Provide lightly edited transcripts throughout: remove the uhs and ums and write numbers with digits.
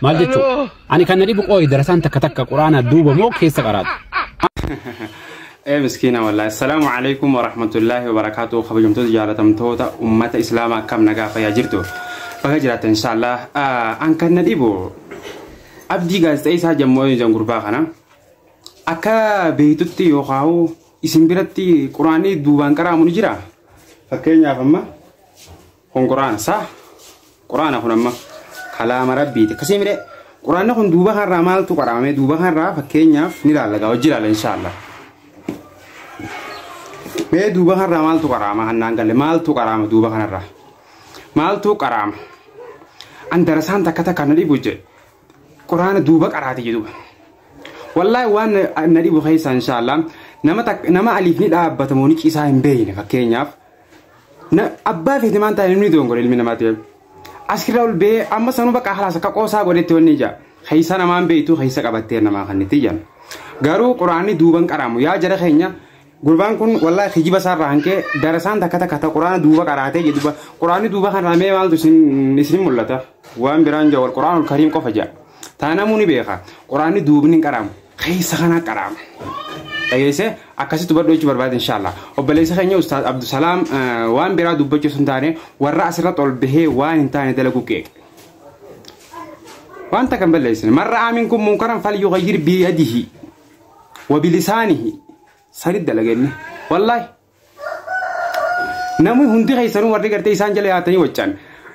Maal jechuudha? Ani kan na dhibu qooyi darasaan takka takka quraana duuba moo keessa qaraatu? Ee miskiina wallaahi. Assalaamu alaikum warahmatullaahi wabarakaatu. Kabajamtoota jaalatamtoota ummata islaamaa, akkam nagaa fayyaa jirtu? Baga jiraatan inshaallah. An kan na dhibu Abdii gaazexeessaa jammoo jan gurbaa kana akka beektutti yookaan isin biratti quraanni duubaan qaraamu ni jira. Fakkeenyaaf amma kun quraana saa quraana kun amma kalaama rabbiiti. Akkasii mire quraanni kun duuba kanarraa maaltu qaraame? Duuba kanarraa fakkeenyaaf ni ilaalla gaa, hojii ilaalla inshaallah. Mee duuba kanarraa maaltu qaraama? Hannaan galle maaltu qaraama duuba kanarraa? Maaltu qaraama? An darasaan takka takka na dhibu jedhe. Quraana duuba qaraati jedhu. Wallaahi waan na dhibu keessa inshaallah nama nama aliif ni dhaabbata moo ni ciisaa hin beekne. Fakkeenyaaf abbaa feete maan taa'e namni dongore ilmi namaati. Asirra ol ba'ee amma sanuu bakka halaas akka qoosaa godhetti wanni ija. Keessa namaan beektu keessa qabattee namaa kan itti ijaan. Garuu quraanni duuban qaraamu yaa jara keenya, gurbaan kun wallaahi kijiba isaarraa hankee darasaan takka takka ta quraana duuba qaraatee jedhu. Quraanni duuba kan raamee maaltu isin mul'ata? Waan biraan jaa wal quraanul kariim qofa jaa. Taanamuu ni beeka. Quraanni duubni hin qaraamu. Keessa kana qaraama. Dhageesse akkasitti hubadhu jechuu barbaade inshaallah. Obboleessa keenya Ustaaz Abdusalaam waan biraa dubbachuu sun taane warra asirratti ol bahee waan hin taane dalagu qeeqe. Wanta kan balleessine. من رأى منكم منكرا فليغير بيده وبلسانه sadi dalagenne. Wallaahi. Namni hundi keessanuu warri gartee isaan jala yaatanii waccan.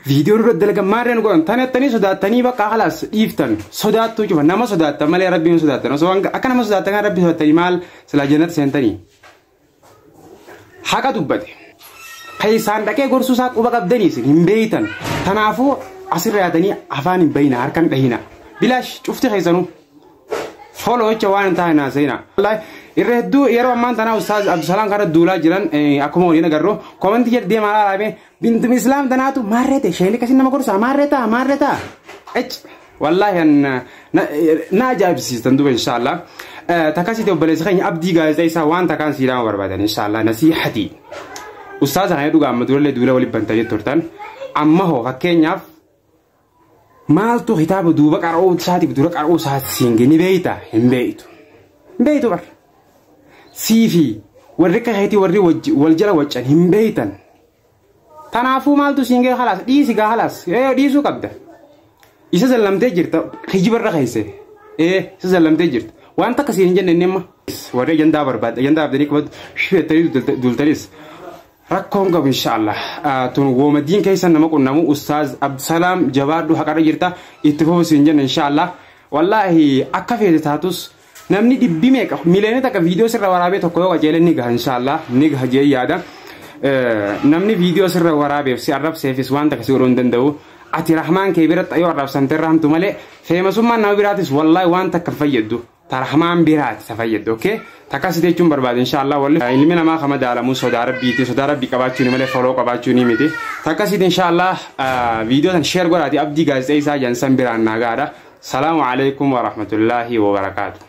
Viidiyoo dura dalagan maarreen godhan tanettanii sodaattanii bakka halaas dhiiftan sodaattuu cufa nama sodaattan malee rabbiin sodaattan osoo akka nama sodaattan kan rabbi sodaattanii maal silaa jannata seentanii. Haqa dubbate. Keessaan dhaqee gorsuu isaa quba qabdanii isin hin beeytan. Kanaafuu asirra yaatanii afaan hin bayina, harkan dhahina. Bilaash cufti keessanuu. Follow jecha waan hin taane naasayina. Irra hedduu yeroo ammaan tanaa Ustaaz Abdusalaam kana duulaa jiran akkuma waliin agarru comment jedh deemaa laalaame bintum islaam tanaatu maarree ta'e isheen akkasiin nama gorsaa maarree ta'a maarree ta'a. Ech wallaahi na ajaa'ibsiistan duba inshaallah. Takkasitti obboleessa keenya Abdii gaazexeessaa waan takkaan siidhaama barbaadan inshaallah nasiihatii. Ustaaza kana dhugaa amma durallee duula waliin bantanii turtan. Amma hoo fakkeenyaaf maaltu kitaaba duuba qara'uu isaatiif dura qara'uu isaati siin ni beeyta? Hin beeytu. Hin beeytu bar. Siifi warri akka keetii warri wal jala waccan hin beeytan. Tanaafuu maaltu siin ga'e? Halaas dhiisi gaa, halaas dhiisuu qabda. Isa zallamtee jirta, kijibarra keesse. Isa zallamtee jirta. Waan takka siin hin jenne inni amma. Warri ajandaa barbaadde ajandaa abdanii qabatu shifettanii duultanis. Rakkoon qabu inshaallah. Tun woomadiin keessan nama qunnamu. Ustaaz Abdusalaam, jabaadhu, haqarra jirta, itti fufu siin jenna inshaallah. Wallaahi akka feete taatus namni dhibbi meeqa miliyoona takka viidiyoo sirra waraabee tokko yoo qajeele ni gaha inshaallah, ni gaha jee yaada. Namni viidiyoo sirra waraabeef si arrabseefis waan takka si godhuu hin danda'u. Ati rahmaan kee biratti yoo arrabsante irra malee feemasummaan nama biraatis wallaahi waan takka hin fayyaddu. Ta rahmaan biraati ta fayyaddu, okay? Takkas jechuun barbaade inshaallah. Walli ilmi namaa kama daalamu sodaa rabbiiti, sodaa rabbii qabaachuun malee follow qabaachuun miti. Takkasitti inshaallah viidiyoo san share godhaati Abdii gaazexeessaa jansan biraan naagaadha. Salaamu alaikum warahmatullaahi wabarakaatu.